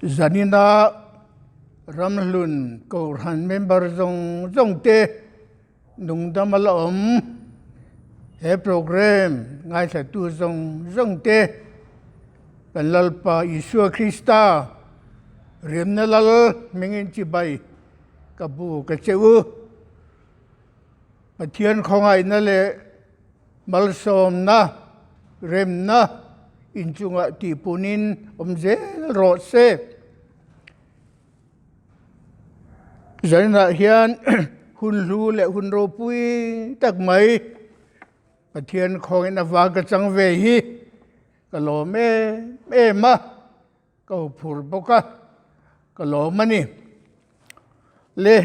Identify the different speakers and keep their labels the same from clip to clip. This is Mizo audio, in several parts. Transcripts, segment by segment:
Speaker 1: Zanina Ramhlun Kohhran member zawng zawng te nungdam a la awm. He program ngaithlatu zawng zawng te kan Lalpa Isua Krista remna lal hmingin chibai ka bu ka che u. Pathian khawngaihna leh malsawmna, remna inchungah tihpunin awm zel rawh se. Zaninah hian hun hlu leh hun ropui tak mai Pathian khawngin a vang ka chang ve hi ka lawm em em a. Ka ho phur bawk a, ka lawm a ni. Le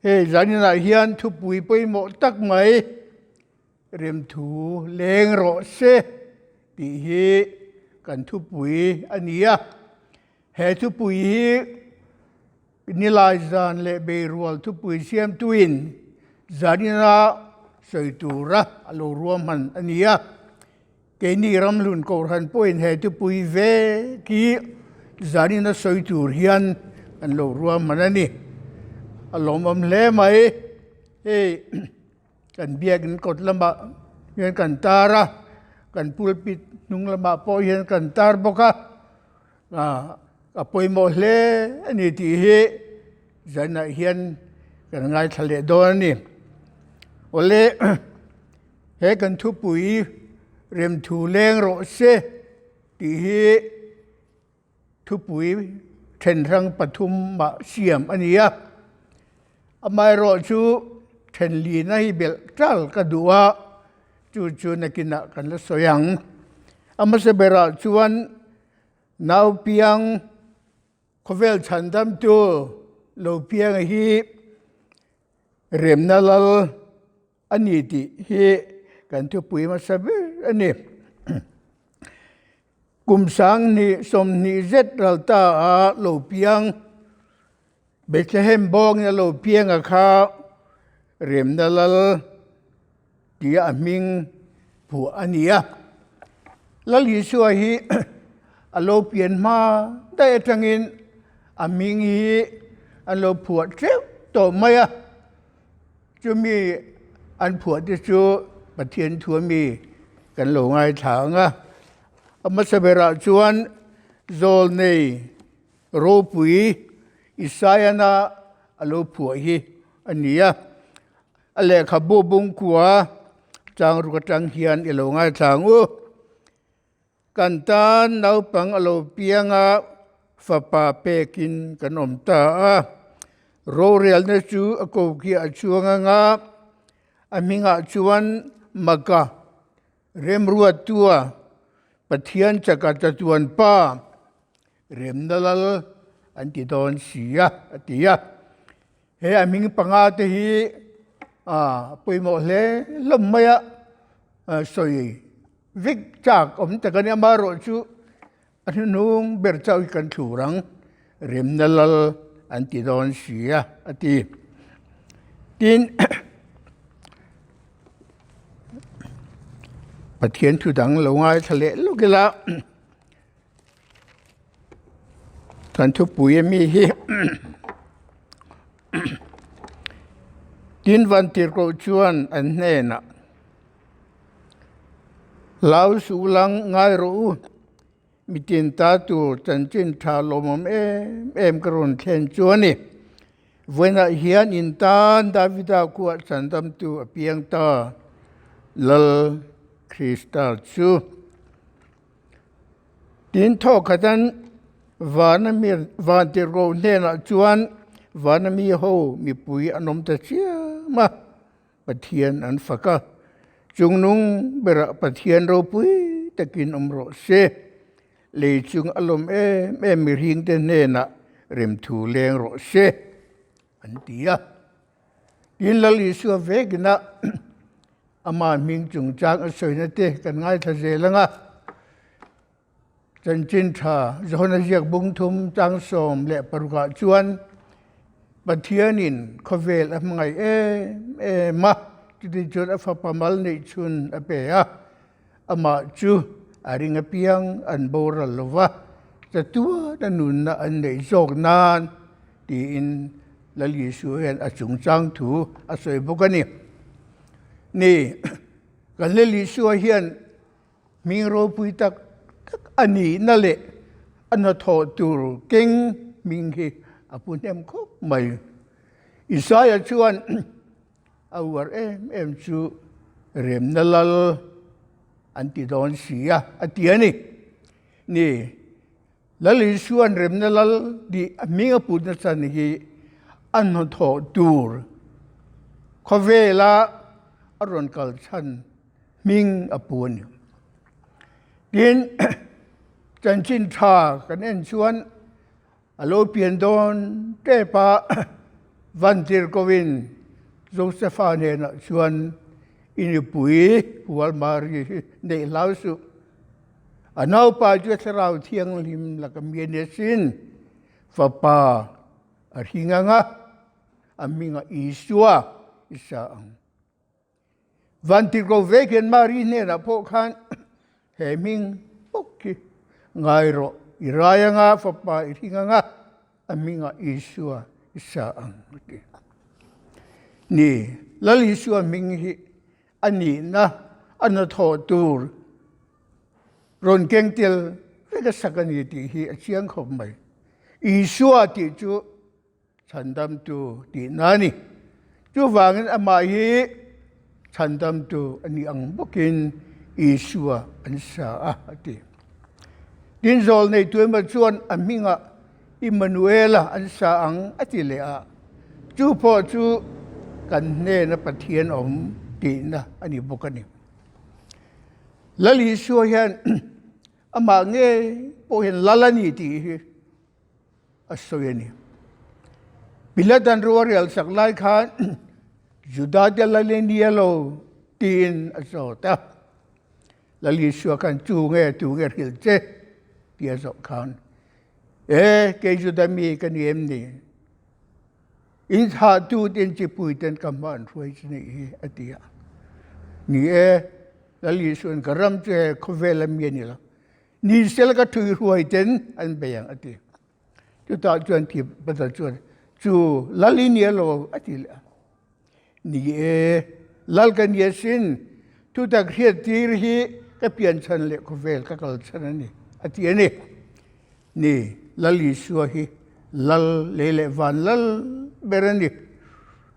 Speaker 1: hei zaninah hian thupui pawimawh tak mai remthu leng rawh se tih hi kan thupui a ni a. He thupui hi nilai zan leh beirual thupui siamtuin zanina sawi tura a lo ruahman a ni a. Keini Ramhlun Kohhran pawhin he thupui ve khi zanin a sawi tur hian an lo ruahman a ni. A lawmawm hle mai. Hei kan biakin kawt lamah hian kan tar a, kan pulpit hnung lamah pawh hian kan tar bawk a, a pawimawh hle a ni tih hi zanah hian kan ngaithla leh dawn a ni. Awle. He kan thupui remthu leng rawh se tih hi thupui thenhrang pathumah siam a ni a. Amaherawh chu thenlina hi belh tal ka duh a, chu chu nakinah kan la sawi ang. A hmasa berah chuan naupiang khawvel chhandamtu lo pianga hi remna lal A ni tih hi kan thupui hmasa ber a ni. Kum sanghnih 20 zet ral ta a lo piang, Bethlehem bawngin a lo piang a kha Remna Lal tia a hming phuah a ni a. Lal Isua hi a lo pian hma daih atangin a hming hi an lo phuah teuh tawh mai a. Chumi an phuah te chu Pathian thu ami kan lo ngaithla ang a. A hmasa berah chuan Zawlnei ropui Isaiah-na a lo phuah hi a ni a. A lehkhabu bungkua chang ruk atang hian i lo ngaithla ang u. Kan tan naupang a lo piang a, fapa pekin kan awm ta a. Rorelna chu a kokiah a chuang ang a, a hmingah chuan Maka, Remruattua, Pathian chaka chatuan pa, Remna Lal an ti dawn si a, a ti a. He a hming panga te hi a pawimawh hle hlawm mai a, sawi vek chak awm tak a ni. Amaherawhchu a hnuhnung ber chauh hi kan thlur ang, Remna Lal an ti dawn si a, a ti. Tin, Pathian thu dang lo ngaithla leh lawk ila. Kan thupui ami hi tin van tirhkoh chuan an hnenah Hlau suh lang ngai rawh u, mitin ta tur chanchin tha lawmawm em em ka rawn thlen chu a ni. Vawiinah hian in tan Davida khuah chandamtu a piang ta, Lal Krista chu. Tin thawkhat an vana mi vantirhkoh hnenah chuan vana mi ho mipui an awm ta chiam a, Pathian an fak a, chungnung berah Pathian ropui takin awm rawh se, lei chung a lawm em em mihringte hnenah remthu leng rawh se, an ti a. Tin Lal Isua vekin a Ama hming chungchang a sawina te kan ngaithla zel ang a, Chanchin Tha Johana ziak bung thum chang 16 ah chuan Pathianin khawvel a hmangaih em em a, chuti chuan a fapa mal neih chhun a pe a, amah chu a ring apiang an boral lo va. Chatuana nunna an neih zawk nan tiin Lal Isua hian a chungchang thu a sawi bawk a ni. Ni, kan Lal Isua hian hming ropui tak tak a nihna leh a hnathawh tur keng hming hi a pu hnem khawp mai. Isaia chuan a uar em em chu remna lal an ti dawn si a, a ti a ni. Ni, Lal Isua'n remna lal tih a hming a putna chan hi a hnathawh tur khawvela a rawn kal chhan hming a pu a ni. Tin, chanchin tha kan en chuan A lo pian dawn tep a, Vantirhkoin Josefa hnenah chuan, I nupui Hual Mari hi neih hlau suh. A naupa chu Thlarau Thianghlim laka mi a ni asin. Fapa a hring ang a, a hmingah Isua i sa ang. Vantirhkoh ve khian Mari hnenah pawh khan he hming bawk hi ngai rawh, i rai anga, fapa i hring anga, a hmingah Isua i sa ang a ti. Ni, Lal Isua hming hi a nihna, a hnathawh tur rawn keng tel vek a sak a ni tih hi a chiang khawp mai. Isua tih chu Chhandamtu tihna a ni. Chuvangin amah hi Chhandamtu a nih ang bawkin Isua an sa a, a ti. Tin, zawl neitu emaw chuan a hmingah Immanuela an sa ang a ti leh a, chu pawh chu kan hnena Pathian awm tihna a ni bawk a ni. Lal Isua hian amah ngei pawh hian Lal a ni tih hi a sawi a ni. Pilatan ro a rial sak lai khan Juda te lal i nia lo tiin a zawt a. Lal Isua khan chu nge tu nge hrilh che tih a zawh khan, E, kei Juda mi ka ni em ni? In thahtu ten chipui ten ka hma an hruai che nih hi a ti a. Ni e, Lal Isua'n ka ram chu he khawvel a mi a ni lo. Ni sel ka thui hruai ten an bei ang a ti. Chutah chuan thi pasal chuan chu lal i nia lo a ti leh a. Ni e, lal ka nia sin, thutak hriat tir hi ka pian chhan leh khawvel ka kal chhan a ni a ti a ni. Ni, Lal Isua hi lal lei leh van lal ber a ni.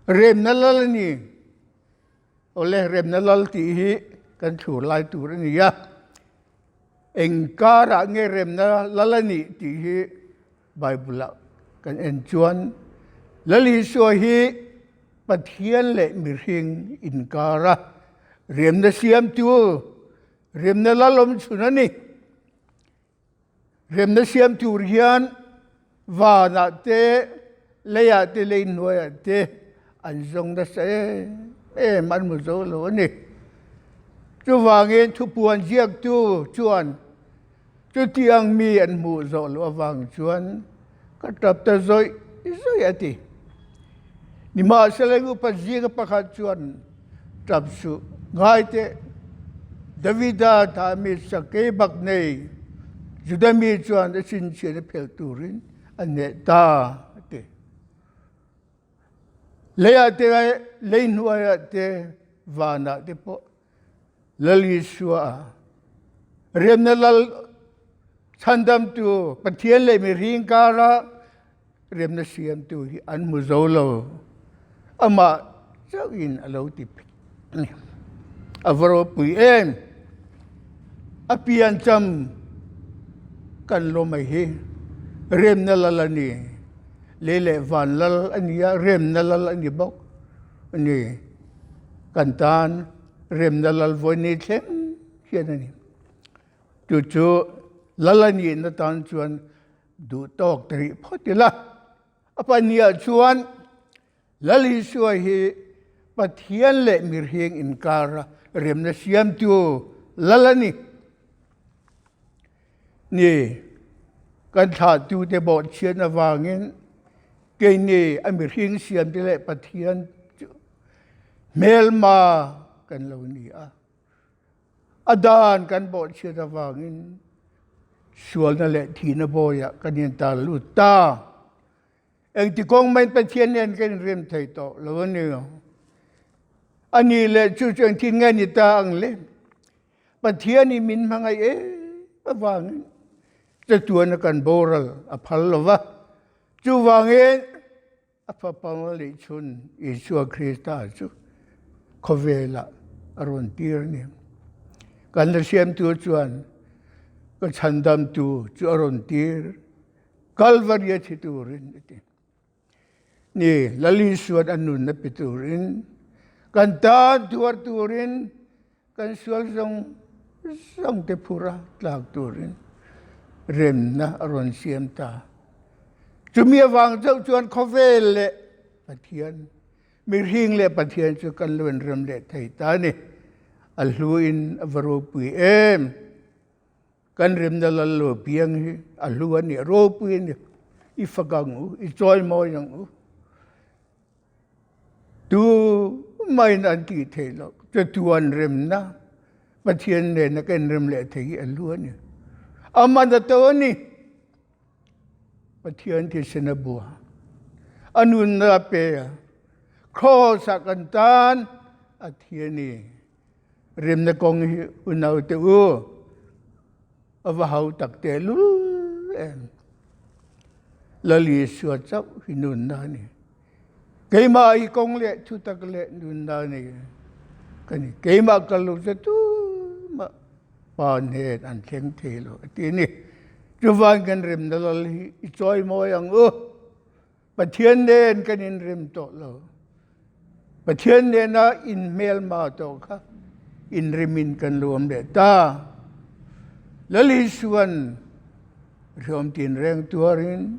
Speaker 1: Remna lal a ni. Awle, remna lal tih hi kan thlur lai tur a ni a, eng karah nge remna lal a nih tih hi Bible-ah kan en chuan Lal Isua hi Pathian leh mihring inkara remna siamtu, remna lal awm chhun a ni. Remna siam tur hian vanah te, leiah te, lei hnuaiah te an zawng nasa em em, an hmu zo lo a ni. Chuvangin thupuan ziaktu chuan chutiang mi an hmuh zawh loh avang chuan ka tap ta zawih zawih a ti. Nimahsela upa zinga pakhat chuan tap suh, Ngai teh, Davida tah mi sakei bak nei Juda mi chuan a chhinchhian a phelh turin a hneh ta, a ti. Leiah te, lei hnuaiah te, vanah te pawh Lal Isua, Remna Lal Chhandamtu, Pathian leh mihring kara remna siamtu hi an hmu zo lo. Amah chauhin a lo ti a ni. A va ropui em! A piancham kan lawm mai hi remna lal a ni. Lei leh van lal a ni a, remna lal a ni bawk a ni. Kan tan remna lal vawi ni thleng hian a ni. Chu chu lal a nihna tan chuan duh tawk ta rih phawt ila. A pahniah chuan Lal Isua hi Pathian leh mihring inkara remna siamtu lal a ni. Ni, kan thlahtute bawhchhiat avangin keini a mihring siamte leh Pathian chu hmelma kan lo ni a. A dan kan bawhchhiat avangin. Sualna leh thihna bawiah kan intar lut ta. Engti kawng maiin Pathian nen kan inrem thei tawh lo a ni. A nih leh chu chu engtin nge ni ta ang le? Pathianin min hmangaih em avangin chatuana kan boral a phal lo va. Chuvangin a fapa lehchhun Isua Krista chu khawvelah a rawn tir a ni. Kan la siamtu chuan ka chhandamtu chu a rawn tir Kalvari a thi turin a ti. Ni, Lal Isuan a nunna pe turin, kan tan tuar turin, kan sual zawng zawng te phura tlak turin remna a rawn siam ta. Chumi avang chauh chuan khawvel leh Pathian, mihring leh Pathian chu kan lo inrem leh thei ta a ni. A hluin a va ropui em! Kan remna lal lo piang hi a hlu a ni, a ropui a ni. I fak ang u, i chawimawi ang u. Tu maiin an tih theih loh, chatuan remna Pathian nena kan rem leh thei hi a hlu a ni. A man a to a ni. Pathian thisen a bua, a nunna a pe a, Kraws ah kan tan a thi a ni. Remna kawng hi unaute u a va hau tak tehlul em. Lal Isua chauh hi nunna a ni. Keimah hi kawng leh thutak leh nunna a ni ka ni. Keimah kal lo che tumah pa hnen an thleng thei lo a ti a ni. Chuvan kan remna lal hi i chawimawi ang u. Pathian nen kan inrem tawh lo. Pathian nena inhmelma tawh kha inremin kan lo awm leh ta. Lal Isuan hriawm tinreng tuarin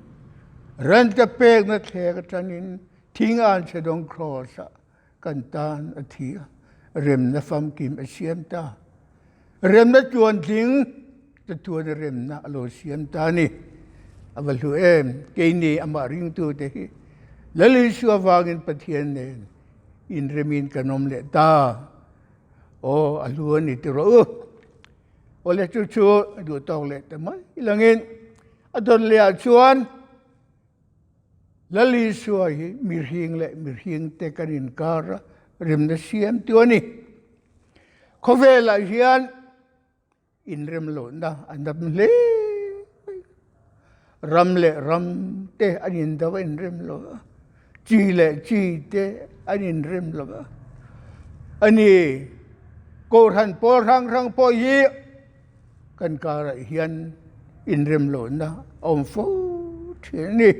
Speaker 1: rente pekna thlek atangin thing an chhe dawng kraws-ah kan tan a thi a, remna famkim a siam ta. Remna tluantling chatuana remna a lo siam ta a ni. A va hlu em! Keini amah ringtute hi Lal Isua vangin Pathian nen inremin kan awm leh ta. Aw, a hlu a ni ti rawh u. Awle chu chu a duh tawk leh ta mai langin a dawt leh ah chuan Lal Isua hi mihring leh mihringte kan inkar a, remna siamtu a ni. Khawvelah hian inrem lohna a dam hle mai. Ram leh ram te an indo a inrem lo va, chi leh chi te an inrem lo va. A ni, Kohhran pawl hrang hrang pawh hi kan karah hian inrem lohna a awm fo thin a ni.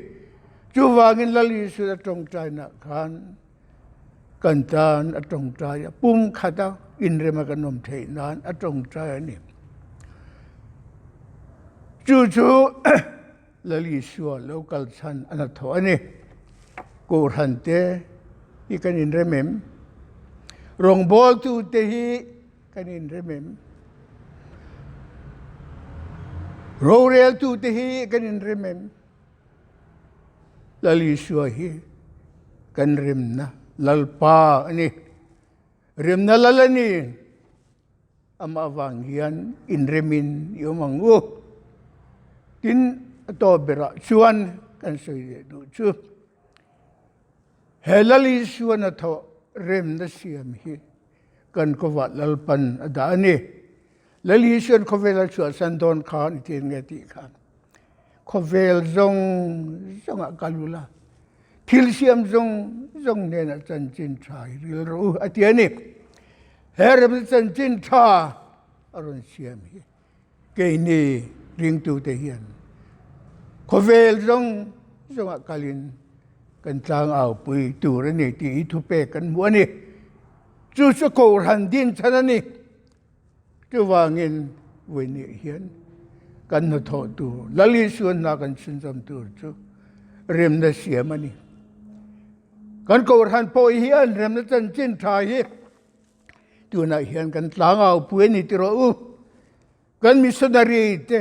Speaker 1: Chuvangin Lal Isua tawngtainaah khan kan tan a tawngtai a, pum khata inrema kan awm theih nan a tawngtai a ni. Chu chu Lal Isua lo kal chhan a hnathawh a ni. Kohhran te hi kan inrem em? Rawngbawltute hi kan inrem em? Roreltute hi kan inrem em? Lal Isua hi kan remna Lalpa a ni. Remna Lal a ni. Amah avang hian inremin i awm ang u. Tin, a tawp berah chuan kan sawi leh duh chu, he Lal Isua hnathawh remna siam hi kan kawvah Lalpan a dah a ni. Lal Isuan khawvel a chhuahsan dawn khan i tir nge tih khan khawvel zawng zawngah kal ula, thil siam zawng zawng hnenah chanchin tha i ril rawh u a ti a ni. He remna chanchin tha a rawn siam hi keini ringtute hian khawvel zawng zawngah kalin kan tlangaupui tur a ni tih hi thupek kan hmu a ni. Chu chu Kohhran din chhan a ni. Chuvangin vawinih hian kan hnathawh tur, Lal Isua hna kan chhunzawm tur chu remna siam a ni. Kan Kohhran pawh hian remna chanchin tha hi tunah hian kan tlangau pui a ni ti rawh u. Kan missionary te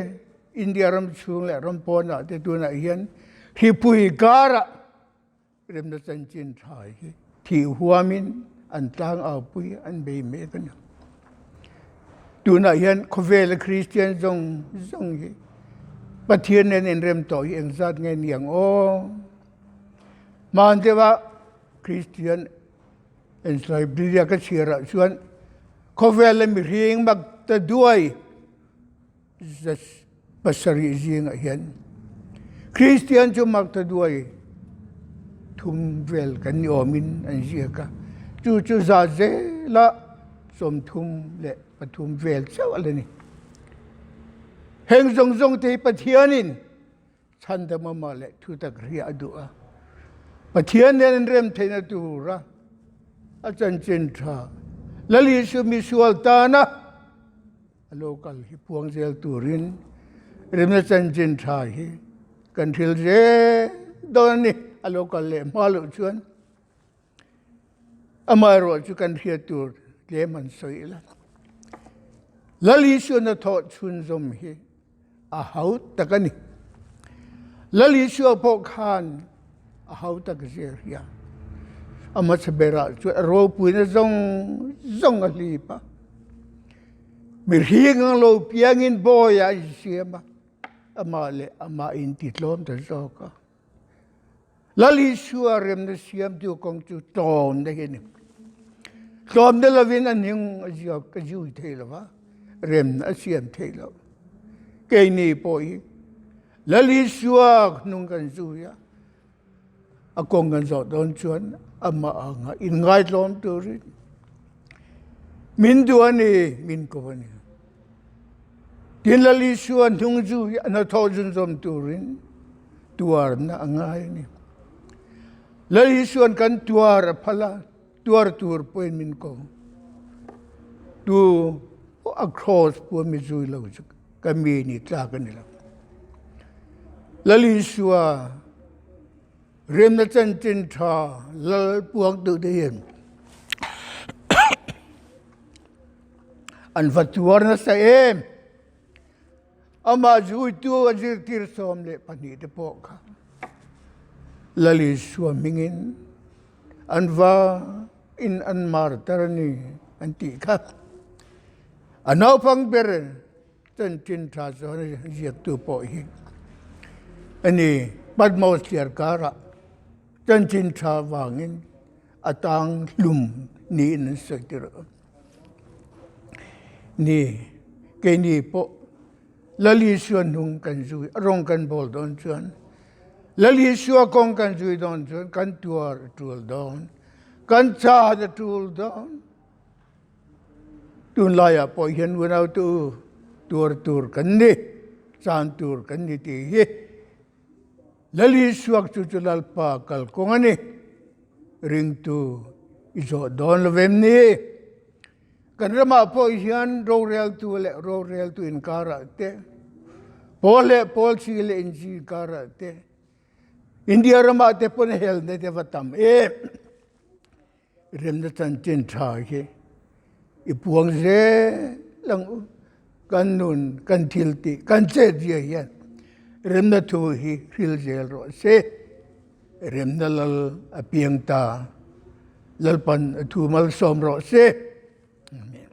Speaker 1: India ram chhung leh ram pawnah te tunah hian hripui karah Remna chanchin tha hi thih huamin an tlangaupui an bei mek a ni. Tunah hian khawvela Kristian zawng zawng hi. Pathian nen inrem tawh hi engzat nge ni ang aw? Hmaan deuha Kristian Encyclopedia ka chhiarah chuan khawvela mihring mak ta duai pasarih zingah hian Kristian chu mak ta duai thum vel kan ni awmin an ziak a, chu chu za zela 33 vel chauh a la ni. Heng zawng zawng te hi Pathianin chhandam amah leh thutak hria a duh a, Pathian nen an rem theihna tura a chanchin tha Lal Isu misual tana a lo kal hi puang zel turin remna chanchin tha hi kan hril zel dawn a ni. A lo kal leh hma loh chuan Amaherawh chu kan hriat tur tlem han sawi ila. Lal Isuana thawh chhunzawm hi a hau tak a ni. Lal Isua pawh khan a hau tak zir hian a hmasa berah chuan a ropuina zawng zawng a hlip a. Mihring ang lo piangin bawiah a insiam a, amah leh amah intitlawm ta zawk a. Lal Isua remna siamtu kawng chu tlawmna hi a ni. Tlawmna lovin a ning a ziak a zui thei lo va, remna a siam thei lo. Keini pawh hi Lal Isua hnung kan zui a, a kawng kan zawh dawn chuan amah anga inngaitlawm turin min duh a ni, min ko a ni. Tin Lal Isua hnung zu hi a hnathawh zunzawm turin tuarna a ngai a ni. Lal Isuan kan tuar a phal a, tuar tur pawhin min ko. Tu a cross pawh mi zui lo chu ka mi ni tlak a ni lo. Lal Isua Remna chanchin tha lal puak duh te hian an va tuar nasa em! Amah zuitu a zirtir 12 te pawh kha Lal Isua hmingin an va in an martar a ni an tih kha. A naupang ber Chanchin tha chuan a ziaktu pawh hi a ni. Patmos thliarkarah chanchin tha vangin a tang hlum niin an sawi tir a. Ni, keini pawh Lal Isua hnung kan zui, a rawng kan bawl dawn chuan, Lal Isua kawng kan zui dawn chuan kan tuar a tul dawn, kan chan a tul dawn. Tunlaiah pawh hian unautu tuar tur kan ni, chan tur kan ni tih hi Lal Isuak chu chu Lalpa kalkawng a ni. Ringtu i zawh dawn lo vem ni? Kan ramah pawh hian roreltu leh roreltu inkarah te, pawl leh pawl chi leh inchi inkarah te, India ramah te pawn helna te va tam em. Remna chanchin tha hi i puang zel ang u. Kan nun, kan thil tih, kan chet zia hian remna thu hi hril zel rawh se. Remna lal a piang ta. Lalpan a thu malsawm rawh se. Amen.